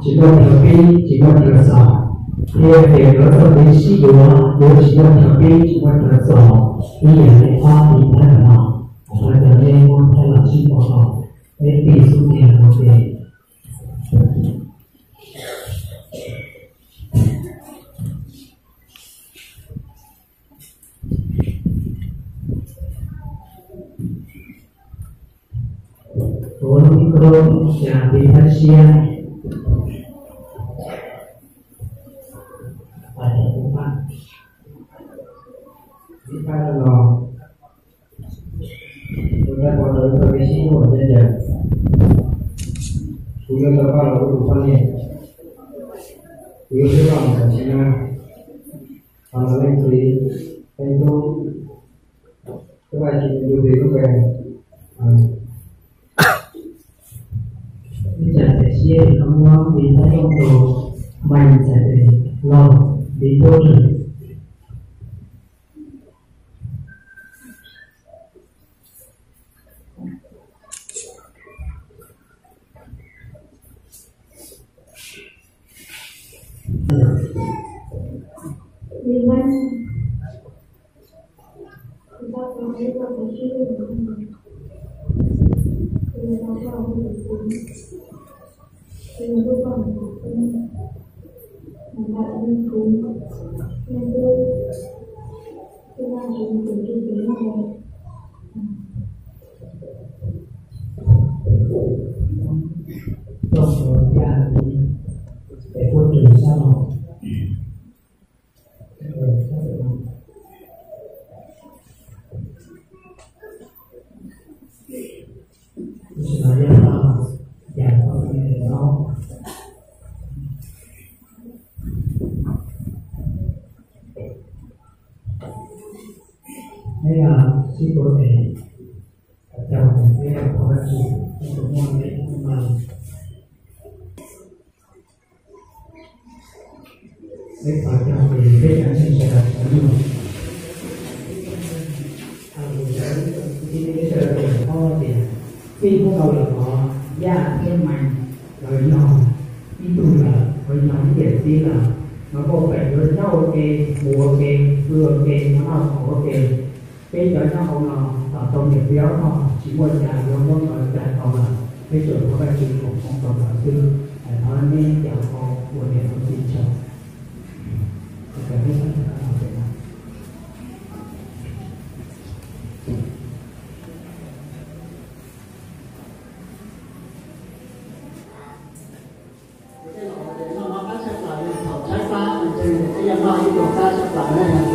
tsis muaj chaw pib, tsis muaj chaw xaus, thiab ces lawv txoj kev sib yuav yuav tsis muaj chaw pib, tsis muaj chaw xaus, ib yam li ob peb hnub no, thov cov nej muab thaij los sib pov tau, peb pib xub ntiag ua ke. Ua lub ib koj lub xya pib thawj siab, pab los, kuv tab pov tau ib txoj kev sib hlub ntse, kuv yuav tau koj los ua kuv poj niam, kuv yuav hlub koj mus kom tsis mag. Thov los leej txiv, leej tub, tub Vaj Tswv tus tus lub npe, ib tsam txais siab es koj muab ntiv thab rooj tus, mas txais tes los ntiv pub rwg. Neb sib tua tes, thov caw tes, peb thov Vajtswv, peb tus muaj neb tus mag. Peb thov caw tes, peb cov ntseeg sawv daws sawv daws. Peb sawv daws paub tias txij hnub no los tod Yaj thiab Mees lawv yog ib tug lawm, lawv yog ib yawm txiv lawm, lawv kuj pem yuav nyob ua ke, mus ua ke, pw ua ke, mus noj ua ke. Peb cov nyob hauv no tau niam peb ob tog tsis muaj cas yuav muab lawv cais tau lawm, peb tsuas thov Vajtswv foom koob rau lawv xwb. Thov neb cov ua niam ua txiv tsaug. Tej no qab tshaj plaws, thaum tshaib plab, ntseeg tias peb yuav noj ib pluas plab tshaj plaws na.